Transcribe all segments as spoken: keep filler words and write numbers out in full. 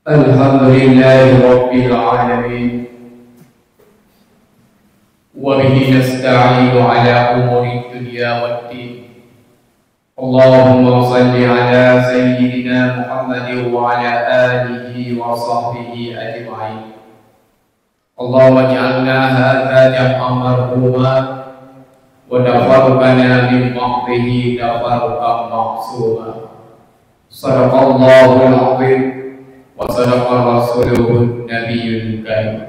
الحمد لله رب العالمين. وبه نستعين على أمور الدنيا والدين. اللهم صل على سيدنا محمد وعلى آله وصحبه أجمعين. اللهم اجعلنا هذا جمعا مرحوما وتفرقنا من بعده تفرقا معصوما. صدق الله العظيم وصدق رسوله النبي الكريم.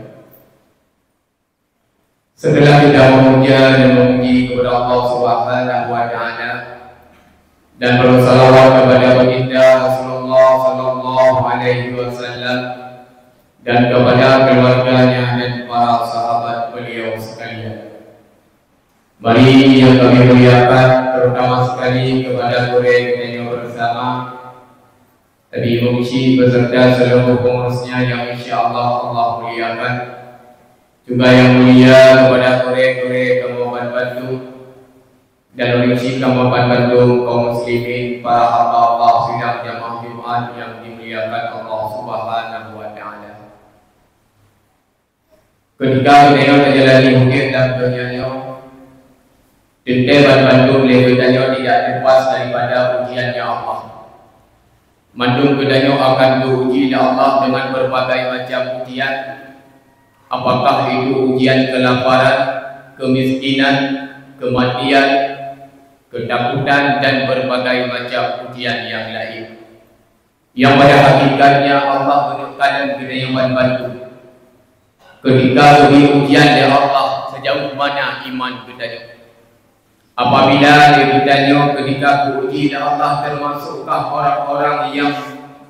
Setelah kita memuja dan memuji kepada Allah Subhanahu wa Ta'ala, dan bersalawat kepada Baginda Rasulullah Sallallahu Alaihi Wasallam dan kepada keluarganya dan para sahabat beliau sekalian. Mari yang kami muliakan, terutama sekali kepada gurèe kita yang bersama, Abi Mursyid beserta seluruh pengurusnya yang insya Allah Allah muliakan. Juga yang mulia kepada gurèe-gurèe kamoe bandum, dan ulôn cit kamoe bandum kaum muslimin, para hamba Allah sidang jamaah Jumat yang dimuliakan Allah Subhanahu wa Ta'ala. Ketika geutanyoe tajalani udép lam donya nyoe, teuntèe banmandum lé geutanyoe tidak lepas daripada ujian Allah. Mandum geutanyoe akan geuuji lé Allah dengan berbagai macam ujian, apakah itu ujian kelaparan, kemiskinan, kematian, ketakutan, dan berbagai macam ujian yang lain. Yang pada hakikatnya Allah meunyoe kalon geutanyoe banmandum. Ketika geubri ujian lé Allah, sejauh mana iman geutanyoe? Apabila lé geutanyoe ketika geuuji lé Allah termasukkah orang-orang yang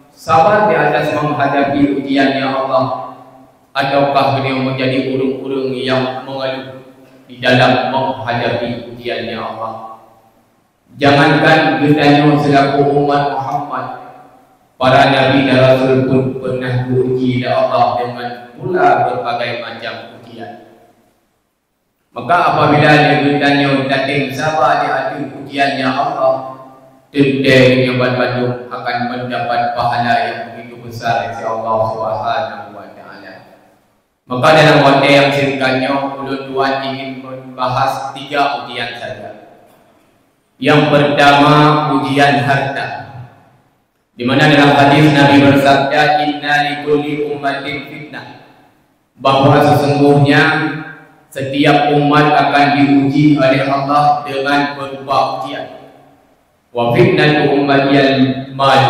sabar di atas menghadapi ujian-Nya Allah, ataukah geutanyoe menjadi ureuëng-ureuëng yang mengeluh di dalam menghadapi ujian-Nya Allah? Jangankan geutanyoe selaku umat Muhammad, para nabi dan rasul pun pernah diuji lé Allah dengan pula berbagai macam ujian. Maka apabila geutanyoe tatem sabar di ateueh ujian-Nya Allah, teuntèe geutanyoe banmandum akan mendapat pahala yang begitu besar dari Allah Subhanahu wa Ta'ala. Maka dalam watèe nyang singkat nyoe, ulôn tuan ingin membahas tiga ujian saja. Yang pertama, ujian harta. Di mana dalam hadis Nabi bersabda, "Inna likulli ummatin fitnah." Bahwa sesungguhnya setiap umat akan diuji oleh Allah dengan berupa ujian. "Wa fitnatu ummati al-mal."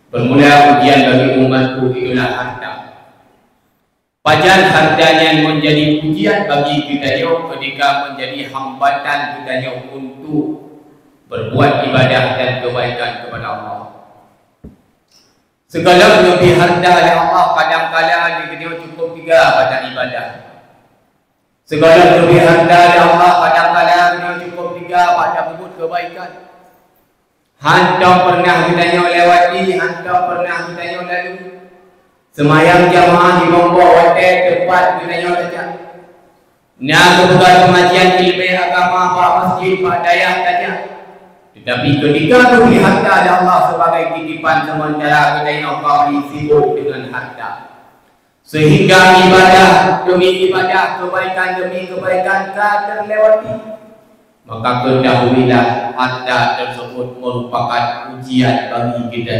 Bermula ujian bagi umatku itulah harta. Pajan harta nyan menjadi ujian bagi geutanyoe ketika menjadi hambatan geutanyoe untuk berbuat ibadah dan kebaikan kepada Allah. Sigohlom geubri harta lé Allah, kadang kala geutanyoe cukup teuga bak ibadah. Sigohlom geubri harta lé Allah, kadang kala geutanyoe cukup teuga bak peubuet kebaikan. Hantom pernah geutanyoe lewati, hantom pernah geutanyoe lalu. Seumayang jamaah di bak watèe teumpat geutanyoe tajak. Na geupeugah pengajian ilmu agama bak masjid bak dayah tajak. Tetapi ketika geubri harta lé Allah sebagai titipan, sementara geutanyoe ka sibuk dengan harta. Sehingga ibadah demi ibadah, kebaikan demi kebaikan ka terlewati. Maka ketahuilah, harta tersebut merupakan ujian bagi kita.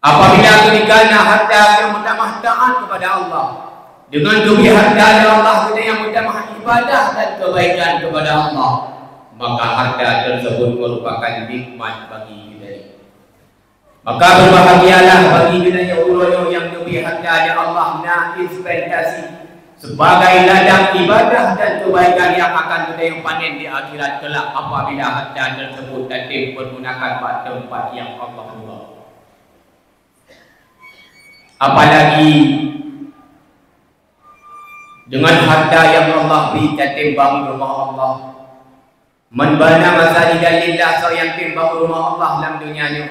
Apabila ketika na harta nyang meutamah taat kepada Allah, dengan geubri harta lé Allah kita nyang meutamah ibadah dan kebaikan kepada Allah, maka harta tersebut merupakan nikmat bagi kita. Maka berbahagialah bagi geutanyoe uroe nyoe nyang geubri harta lé Allah na investasi sebagai ladang ibadah dan kebaikan nyang akan geutanyoe panen di akhirat kelak apabila harta tersebut tatem pergunakan bak teumpat nyang Allah ridha. Apalagi dengan harta nyang Allah bri tatem bangun rumoh Allah. Man bana masajidan lillah, soe nyang tem bangun rumoh Allah lam donya nyoe,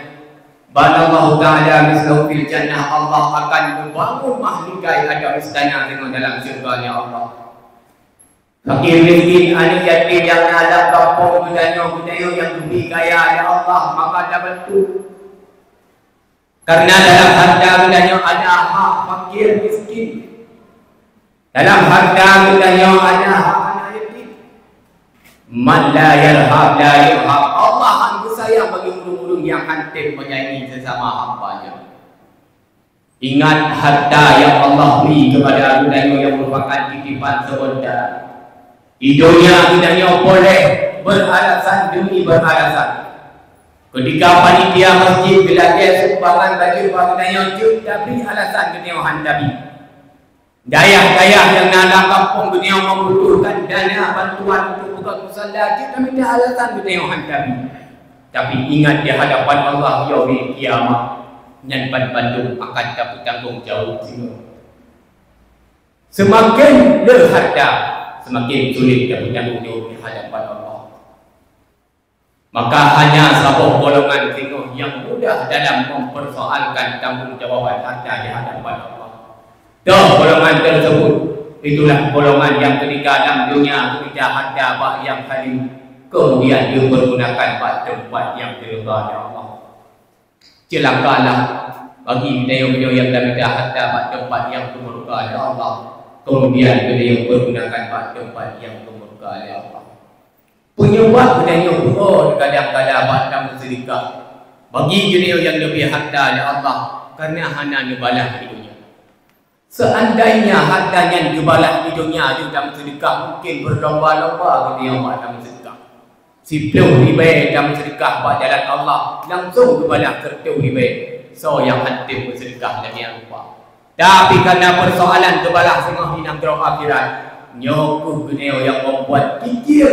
banallahu ta'ala mislahu fil jannah, Allah akan geubangun mahligai atau istana singoh dalam syeuruga-Nya Allah. Fakir miskin, aneuk yatim nyang na lam gampông geutanyoe, geutanyoe nyang geubri kaya lé Allah, maka tabantu. Karena dalam harta geutanyoe ada hak fakir miskin. Dalam harta geutanyoe ada hak anak yatim. Man la yarham la yurham. Allah han geusayang bagi ureuëng-ureuëng nyang hana tém menyayangi sesama hamba-Nya. Ingat, harta nyang Allah bri kepada geutanyoe nyang merupakan titipan sementara. Di dunia geutanyoe boleh beralasan demi beralasan. Ketika panitia masjid geulakée sumbangan bajeuet bak geutanyoe, jeuet tabri alasan geutanyoe han tabri. Dayah-dayah nyang na lam gampông geutanyoe membutuhkan dana bantuan untuk peugöt musala, jeuet tamita alasan geutanyoe han tabri. Tapi ingat, di hadapan Allah Yaumil Qiyamah, nyan banmandum akan tapeutanggong jaweueb singoh. Semakin le harta, semakin sulit tapeutanggong jaweueb di hadapan Allah. Maka hanya saboh golongan singoh nyang mudah dalam mempersoalkan tanggung jawaban harta di hadapan Allah. Toh golongan tersebut, itulah golongan yang ketika lam dunia geumita harta bak nyang haleum, kemudian geupergunakan bak teumpat nyang teuridha lé Allah. Ceulakalah bagi geutanyoe nyang geumita harta bak teumpat nyang teumurka lé Allah, kemudian geutanyoe pergunakan bak teumpat nyang teumurka lé Allah. Penyebab geutanyoe beungoh kadang-kadang bak tameuseudeukah bagi geutanyoe nyang leubeh harta lé Allah, karena hana neubalah di dunia. Seandainya harta nyan geubalah di dunia, jeuet tameuseudeukah, mungkin berlomba-lomba geutanyoe bak tameuseudeukah. Siploh ribèe tameuseudeukah bak jalan Allah, langsung geubalah sireutôh ribèe. Soe nyang han tém meuseudeukah lagèe nyan rupa? Tapi karena persoalan geubalah singoh di nanggroe akhirat, nyoe keuh geutanyoe nyang membuat kikir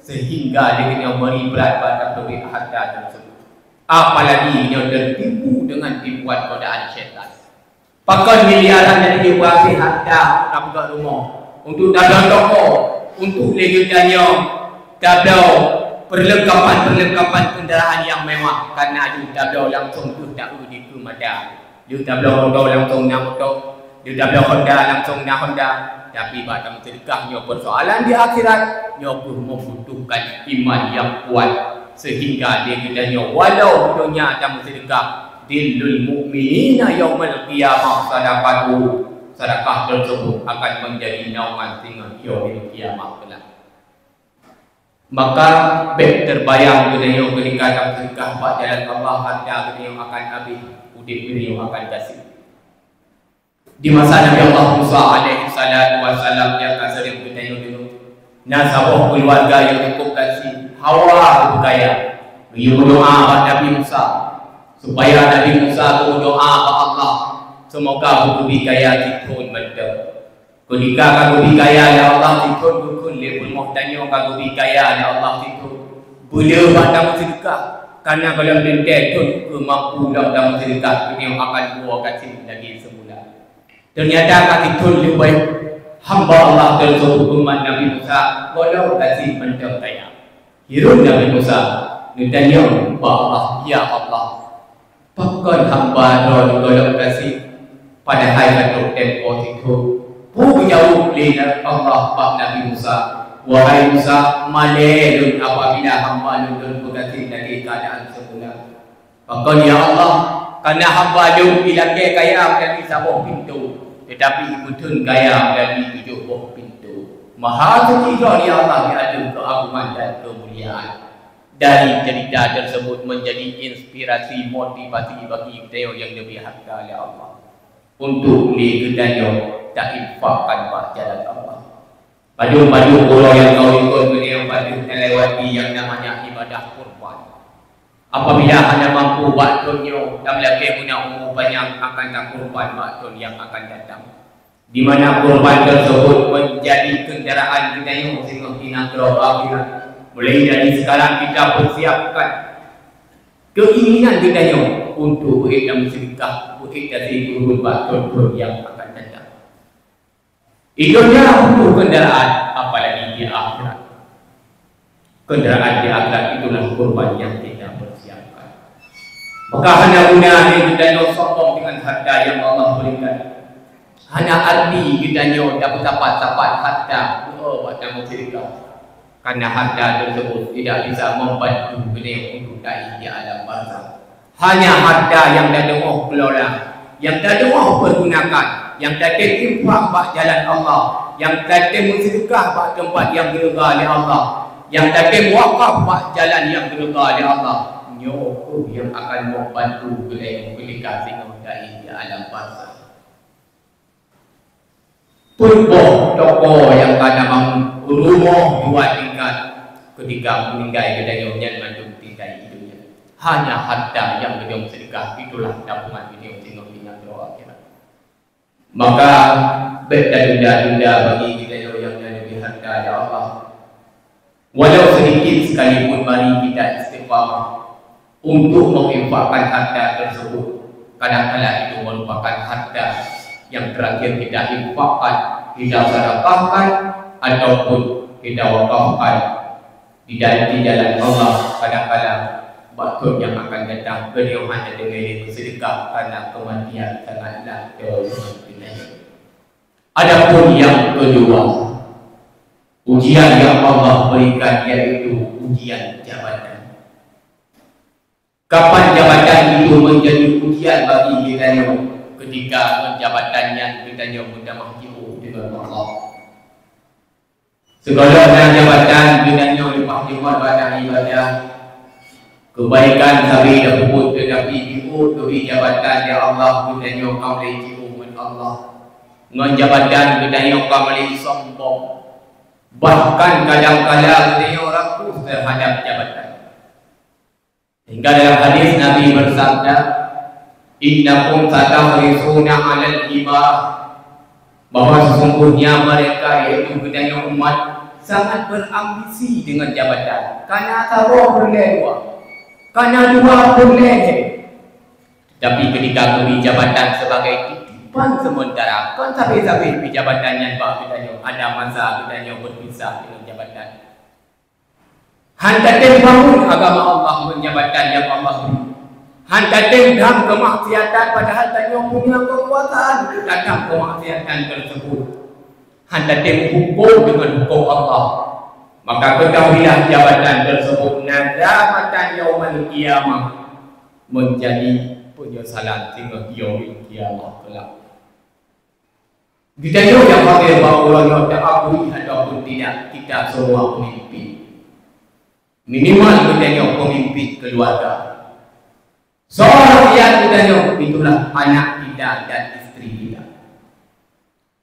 sehingga lé geutanyoe meuri brat bak tapeubeuet harta tersebut. Apalagi nyoe teutipu dengan tipuan godaan syaitan. Pakon miliaran nyang jipeuhasé harta untuk tapeugöt rumoh, untuk tabloe toko, untuk lé geutanyoe tabloe perlengkapan-perlengkapan kendaraan nyang mewah, karena jeuet tabloe langsung keuh taeu dikeue mata. Jeuet tabloe moto langsung na moto, jeuet tabloe Honda langsung na Honda. Tapi bak tameuseudeukah nyoe persoalan di akhirat, nyoe keuh membutuhkan iman nyang kuat, sehingga lé geutanyoe walau donya tameuseudeukah, dhillul mu'minina yaumal qiyamah sadaqatuhu, sedekah tersebut akan menjadi naungan singoh yaumil qiyamah kelak. Maka bèk teubayang geutanyoe ketika tameuseudeukah bak jalan Allah, harta geutanyoe akan habéh, udép geutanyoe akan gasien. Di masa Nabi Allah Musa alaihi salatu wassalam nyang ka seuring geutanyoe deungoe, na saboh keuluwarga nyang cukup gasien, hawa keu kaya. Geuyue meudoa bak Nabi Musa, supaya Nabi Musa geumeudoa bak Allah, seumoga beugeubri kaya sithon mantong. Keudika ka geubri kaya lé Allah sithon, geukheun lé peurumoh tanyoe ka geubri kaya lé Allah sithon. Beuleueh bak tameuseudeukah, karena gohlom teuntèe thon keu mampu lom tameuseudeukah, geutanyoe akan woe gasien lagèe seumula. Teunyata ka sithon leubeh hamba Allah tersebut umat Nabi Musa, gohlom gasien mantong kaya. Hireuen Nabi Musa, geutanyong bak Allah, "Ya Allah, pakon hamba droe gohlom gasien, padahai ka trok tempo sithon?" Geujaweueb lé Allah bak Nabi Musa, "Wahai Musa, malèe lôn apabila hamba lôn lôn peugasien lagèe keuadaan seumula." Pakon, ya Allah, karena hamba lôn ilakèe kaya meulalu saboh pintoe, teutapi ipeutreun kaya meulalu tujoh boh pintoe. Maha suci Droeneuh, ya Allah, di ateueh keuagungan dan keumuliaan. Dari cerita tersebut menjadi inspirasi, motivasi bagi geutanyoe nyang leubeh harta lé Allah, untuk lé geutanyoe tainfakkan bak jalan Allah. Padum-padum uroe nyang ka likot geutanyoe padum talewati nyang namanya ibadah kurban. Apabila hana mampu bak thon nyoe, dan meulakèe guna umu panyang, akan takurban bak thon nyang akan datang, di mana kurban tersebut menjadi kendaraan geutanyoe singoh di nanggroe akhirat. Mulai dari sekarang kita persiapkan keinginan geutanyoe untuk beuet dan meuseudeukah, beuet dan seudeukah bak thon-thon nyang akan datang. Di dunia butuh kendaraan, apalagi di akhirat. Kendaraan di akhirat itulah kurban yang kita persiapkan. Maka hana guna lé geutanyoe sombong dengan harta yang Allah berikan. Hana arti geutanyoe tapeusapat-sapat harta, beuet bak tameuseudeukah. Karena harta tersebut tidak bisa membantu geutanyoe untuk taéh di alam barzakh. Hanya harta nyang tadeungoh kelola, nyang tadeungoh pergunakan, nyang tatem infak bak jalan Allah, nyang tatem meuseudeukah bak teumpat nyang geuridha lé Allah, nyang tatem wakaf bak jalan nyang geuridha lé Allah, nyoe kheueh nyang akan membantu geutanyoe keulika singoh dari di alam barzakh. Peuet boh toko nyang ka tabangun, rumoh dua tingkat, ketika meuninggai geutanyoe nyan mandum tinggai di dunia. Hanya harta nyang geutanyoe seudeukah, itulah tabungan geutanyoe singoh di nanggroe akhirat. Maka, bék tatunda-tunda bagi geutanyoe nyang na leubeh harta, ya Allah. Walau sedikit sekalipun, mari kita istiqamah untuk menginfakkan harta tersebut. Kadangkala itu merupakan harta yang terakhir kita infakkan, kita sedekahkan, ataupun kita wakafkan di dalam, di jalan Allah. Kadangkala bak thon nyang akan datang, geutanyoe hana teungoh lé meusedekah karena kematian sangatlah jauh ngon geutanyoe. Adapun yang kedua, ujian yang Allah berikan yaitu ujian jabatan. Kapan jabatan itu menjadi ujian bagi geutanyoe? Ketika ngon jabatan nyan geutanyoe meutamah jiôh deungon Allah. Sigohlom na jabatan geutanyoe leupah jeuet bak ibadah, kebaikan sabe tapeubuet, teutapi jiôh geubri jabatan, ya Allah, geutanyoe ka mulai jiôh ngon Allah. Ngon jabatan geutanyoe ka mulai sombong. Bahkan kadangkala geutanyoe rakus teuhadab jabatan. Hingga dalam hadis Nabi bersabda, "Innakum satahrisuna 'alal imarah," bahwa sesungguhnya mereka, yaitu geutanyoe umat, sangat berambisi dengan jabatan. Kana saboh peureulée dua, kana dua peureulée lhée. Tapi ketika geubri jabatan sebagai titipan sementara, kon sabe-sabe pih jabatan nyan bak geutanyoe, ada masa geutanyoe berpisah dengan jabatan. Han tatem bangun agama Allah ngon jabatan nyang Allah bri. Han tatem tham keumaksiatan padahai tanyoe punya keukuasaan untuk tatem keumaksiatan tersebut. Han tatem huköm deungon huköm Allah. Maka ketahuilah jabatan tersebut nadamatan yaumal qiyamah, menjadi penyesalan singoh yaumil qiyamah kelak. Geutanyoe nyang hadir bak uroe nyoe, taakui ataupun tidak, kita semua pemimpin. Minimal geutanyoe pemimpin keluarga. Seorang rakyat geutanyoe, itulah anak kita dan istri kita.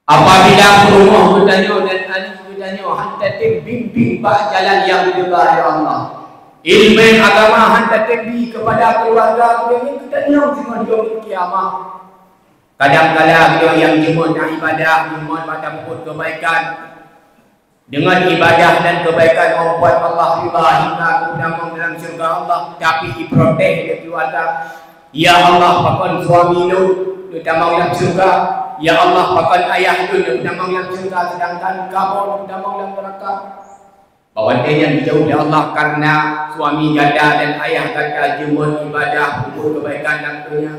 Apabila peurumoh geutanyoe dan aneuk geutanyoe han tatem bimbing bak jalan nyang geuba lé Allah, ileumèe agama han tatem bi kepada keluarga geutanyoe, geutanyoe singoh di yaumul qiyamah. Kadang kala geutanyoe nyang jeuet na ibadah, jeuet bak tapeubuet kebaikan. Dengan ibadah dan kebaikan membuat Allah ridha hingga geutamong dalam syurga Allah, tapi diprotes lé keluarga. Ya Allah, pakon suami lôn geutamong lam syurga? Ya Allah, pakon ayah lôn geutamong lam syurga, sedangkan kamoe geutamong lam neraka? Bak watèe nyan dijaweueb lé Allah, karena suami gata dan ayah gata jeuet ibadah, peubuet kebaikan lam donya.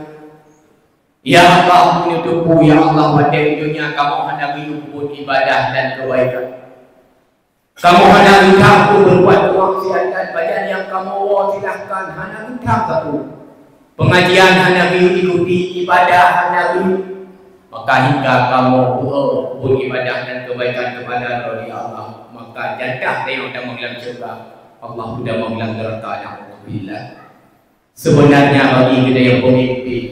Ya Allah, meunyoe teupeu, ya Allah, watèe di donya kamoe hana geuyue peubuet ibadah dan kebaikan. Kamoe hana geutham keu peubuet keumaksiatan, pajan nyang kamoe woe silahkan, hana geutham sapeue. Pengajian hana geuikuti, ibadah hana geuieng, maka hingga kamoe beuhe peubuet ibadah dan kebaikan kepada Droe Allah, maka jatah tanyoe tamong lam syeuruga, Allah peutamong lam neuraka, naudzubillah. Sebenarnya bagi geutanyoe pemimpin,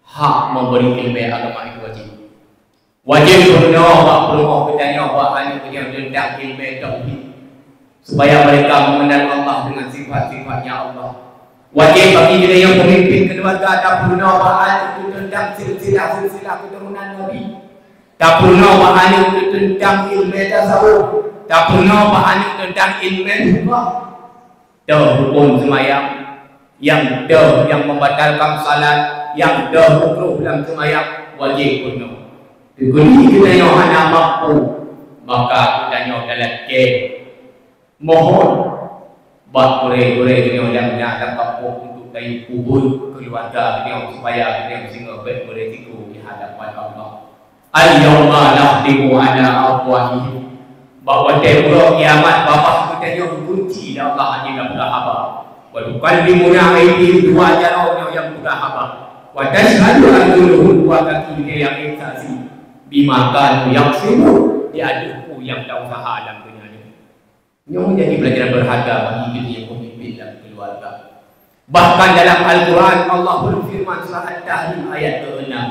hak memberi ileumèe agama itu wajib. Wajéb peurunoe bak peurumoh geutanyoe, bak aneuk geutanyoe teuntang ileumèe tauhid, supaya mereka mengenal Allah dengan sifat-sifat-Nya Allah. Wajéb bagi geutanyoe pemimpin keluarga tapeurunoe bak aneuk teuntang silsilah-silsilah keturunan Nabi. Tapeurunoe bak aneuk teuntang ileumèe tasawuf. Tapeurunoe bak aneuk teuntang ileumèe fiqah. Toh huköm seumayang, nyang toh nyang membatalkan salat, nyang toh makruh lam seumayang, wajéb peurunoe. Kecuali geutanyoe hana mampu, maka geutanyoe talakèe mohon bak gurèe-gurèe geutanyoe nyang na lam kampung untuk kayue peubuet keuluwarga geutanyoe, supaya geutanyoe singoh bèk beuresiko di hadapan Allah. Al-yauma nakhtimu ala afwahihim. Bak watèe uroe kiamat, babah geutanyoe geukunci lé Allah, hana geupeugah haba. Wa tukallimuna aidihim, dua jaroe nyoe nyang peugah haba. Wa tasyhadu arjuluhum, dua kaki nyang saksi. Bima kanu yaksibun, di ateueh peue nyang tausaha lam dônya nyoe. Nyoe jadi pelajaran berharga bagi kita yang memimpin dalam keluarga. Bahkan dalam Al-Quran, Allah berfirman, surah At-Tahrim ayat keenam,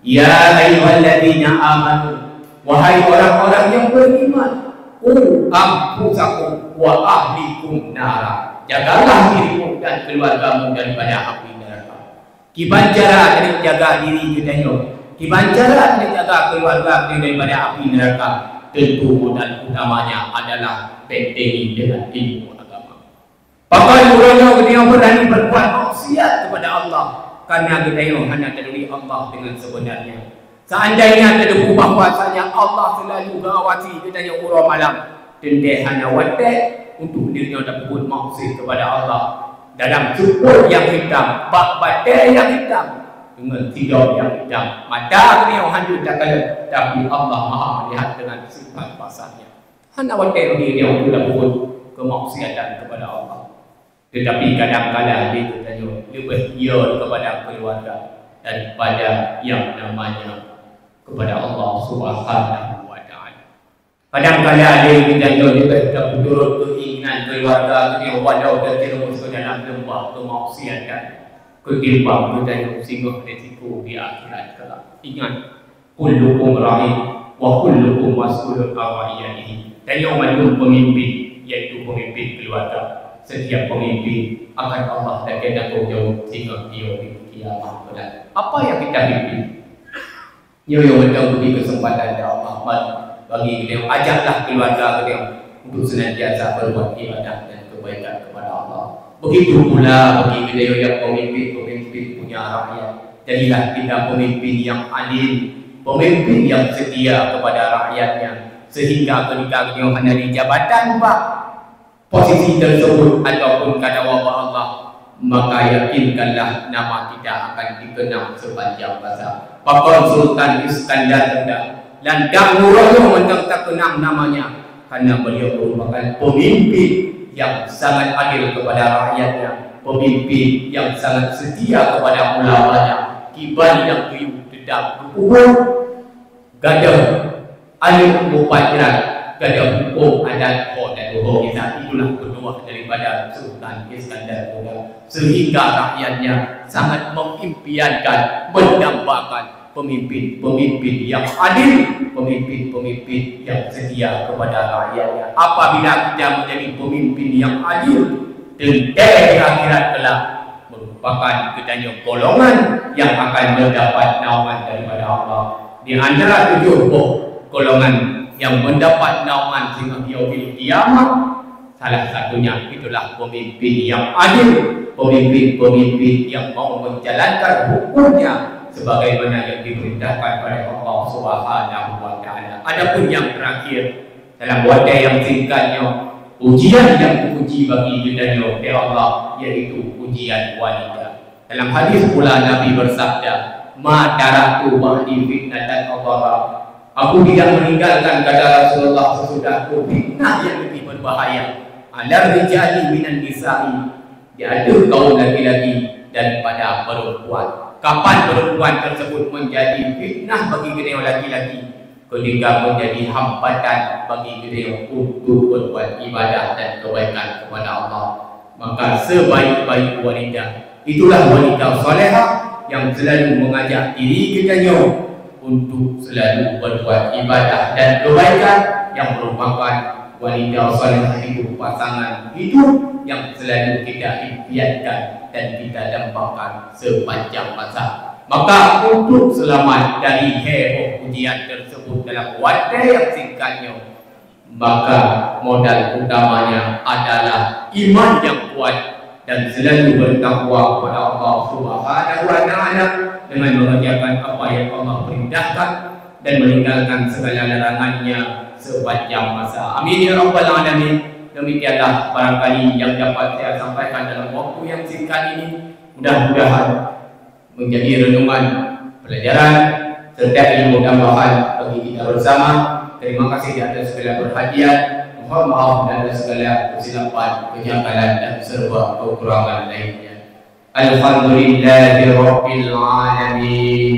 "Ya ayyuhalladzina amanu, wahai orang-orang yang beriman, qu anfusakum wa ahlikum nara." Jagalah dirimu dan keluargamu daripada api neraka. Kiban cara keuneuk jaga diri geutanyoe, kiban cara keuneuk jaga keuluwarga geutanyoe daripada api neuraka, teuntu modal utamanya adalah bentengi deungon ilmu agama. Pakon uroe nyoe geutanyoe beurani berbuat maksiat kepada Allah, karena geutanyoe hana taturi Allah dengan sebenarnya. Seandainya tateupeue bahwasanya Allah selalu geuawasi geutanyoe uroe malam, teuntée hana watée untuk geutanyoe tapeubuet maksiat kepada Allah. Dalam seupôt nyang hitam, bak batée nyang hitam, deungon sidroe nyang hitam. Mata geutanyoe hana takalon, tapi Allah Maha melihat dengan sifat basarnya. Hana watée lé geutanyoe tapeubuet keumaksiatan kepada Allah. Tetapi kadang-kadang lé geutanyoe leubeh yo kepada keuluwarga daripada nyang namanya kepada Allah Subhanahu wa Ta'ala. Kadang-kadang lé geutanyoe leubeh tapeuturot keinginan keuluwarga geutanyoe, walau teujeureumus keu dalam leumbah keumaksiatan, keutimbang geutanyoe singoh risiko di akhirat kelak. Ingat, "Kullukum ra'in wa kullukum mas'ulun an ra'iyatihi." Tanyoe mandum pemimpin, yaitu pemimpin keluarga. Setiap pemimpin akan Allah takheun tanggong jaweueb singoh di yaumil qiyamah kelak. Apa yang kita pimpin? Nyoe nyang mantong geubri keuseumpatan lé Allah bagi geutanyoe, ajaklah keuluwarga geutanyoe untuk seunantiasa berbuat ibadah dan kebaikan kepada Allah. Begitu pula bagi geutanyoe nyang pemimpin-pemimpin punya rakyat. Jadilah kita pemimpin yang adil, pemimpin yang setia kepada rakyatnya, sehingga ketika geutanyoe hana di jabatan, bah, posisi tersebut ataupun kadawa bak Allah, maka yakinkanlah nama kita akan dikenang sepanjang masa. Pakon Sultan Iskandar Muda, dan dak murah nyoe mantong takeunang namanya, karena beliau merupakan pemimpin yang sangat adil kepada rakyatnya, pemimpin yang sangat setia kepada ulamanya, kiban nyang geuyue teutap geupeubuet. Gadoh aneuk mupajrat, gadoh hukôm adat ho dan ho, itulah penuah daripada Sultan Iskandar Muda, sehingga rakyatnya sangat mengimpiankan, mendambakan pemimpin-pemimpin yang adil, pemimpin-pemimpin yang setia kepada rakyatnya. Apabila kita menjadi pemimpin yang adil, teuntée di akhirat kelak, merupakan geutanyoe golongan yang akan mendapat naungan daripada Allah. Di antara tujuh boh golongan yang mendapat naungan singoh yaumil qiyamah, salah satunya itulah pemimpin yang adil, pemimpin-pemimpin yang mau menjalankan hukumnya sebagaimana yang diperintahkan oleh Allah Subhanahu wa Ta'ala. Adapun yang terakhir, dalam watée nyang singkat nyoe, ujian nyang geuuji bagi geutanyoe lé Allah, yaitu ujian wanita. Dalam hadis pula Nabi bersabda, "Ma taraktu ba'di fitnatan adhara." Aku tidak meninggalkan, kata Rasulullah, sesudahku fitnah yang lebih berbahaya, "Ala rijali minan nisa'i," di ateueh kaum laki-laki daripada perempuan. Kapan perempuan tersebut menjadi fitnah bagi geutanyoe laki-laki? Ketika menjadi hambatan bagi geutanyoe untuk berbuat ibadah dan kebaikan kepada Allah, maka sebaik-baik wanita itulah wanita salehah yang selalu mengajak diri geutanyoe untuk selalu berbuat ibadah dan kebaikan, yang merupakan wanita salehah itu pasangan hidup yang selalu kita impiankan dan kita dambakan sepanjang masa. Maka, untuk selamat dari heboh ujian tersebut dalam watée nyang singkat nyoe, maka modal utamanya adalah iman yang kuat dan selalu bertakwa kepada Allah Subhanahu wa Ta'ala dengan mengerjakan apa yang Allah perintahkan dan meninggalkan segala larangannya sepanjang masa. Amin ya rabbal alamin. Demikianlah barangkali yang dapat saya sampaikan dalam waktu yang singkat ini. Mudah-mudahan menjadi renungan, pelajaran, serta ilmu tambahan bagi kita bersama. Terima kasih atas segala perhatian. Mohon maaf dari segala kesilapan, kejanggalan dan serba kekurangan lainnya. Alhamdulillahirabbil alamin.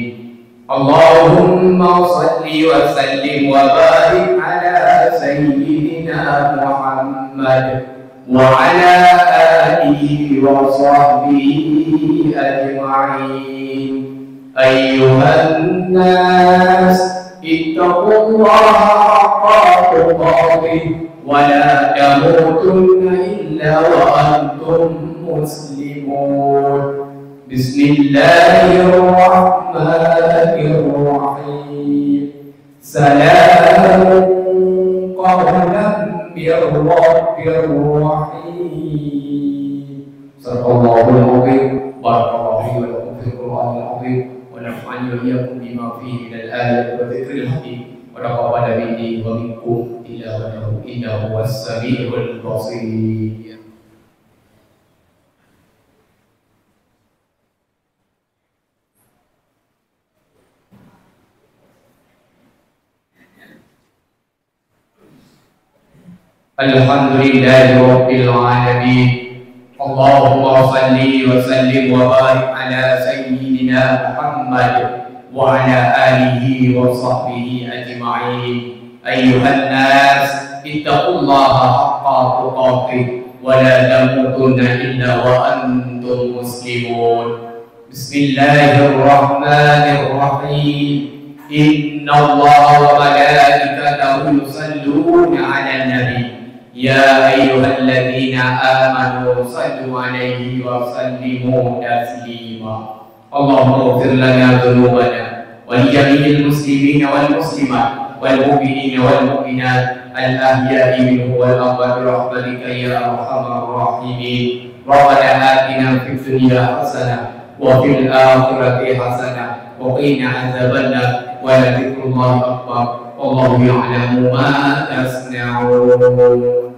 Allahumma shalli wa sallim wa barik ala sayyidina Muhammad wa ala alihi wa sahbihi ajma'in. Ayyuhan nas, ittaqullaha haqqa tuqatih wa la tamutunna illa wa antum muslimun. Bismillahirrahmanirrahim. Salamun qawlan mir rabbir rahim. Sadaqallahul azim. Barakallahu li wa lakum fil Qur'anil azim. Wa nafa'ani wa iyyakum bima fihi minal ayati wa dzikril hakim. Wa taqabbala minni wa minkum tilawatahu innahu huwas samiul basir. Alhamdulillahirabbil alamin. Allahumma shalli wa sallim wa barik ala sayyidina Muhammad wa ala alihi wa sahbihi ajma'in. Ayyuhan nas, ittaqullaha haqqa tuqatih wa la tamutunna illa wa antum muslimun. Bismillahirrahmanirrahim. Innallaha wa malaikatahu yusalluna 'alan nabi. Ya ayyuhalladzina amanu sallu 'alaihi wa sallimu taslima. Allahumma ighfir lana dzunubana wa li jami'il muslimina wal muslimat wal mu'minina wal mu'minat al ahya'i minhum wal amwat bi rahmatika ya arhamar rahimin. Rabbana atina fid dunya hasanah wa fil akhirati hasanah wa qina adzabannar. Wa la dzikrullahi akbar. Wallahu ya'lamu ma tasna'un.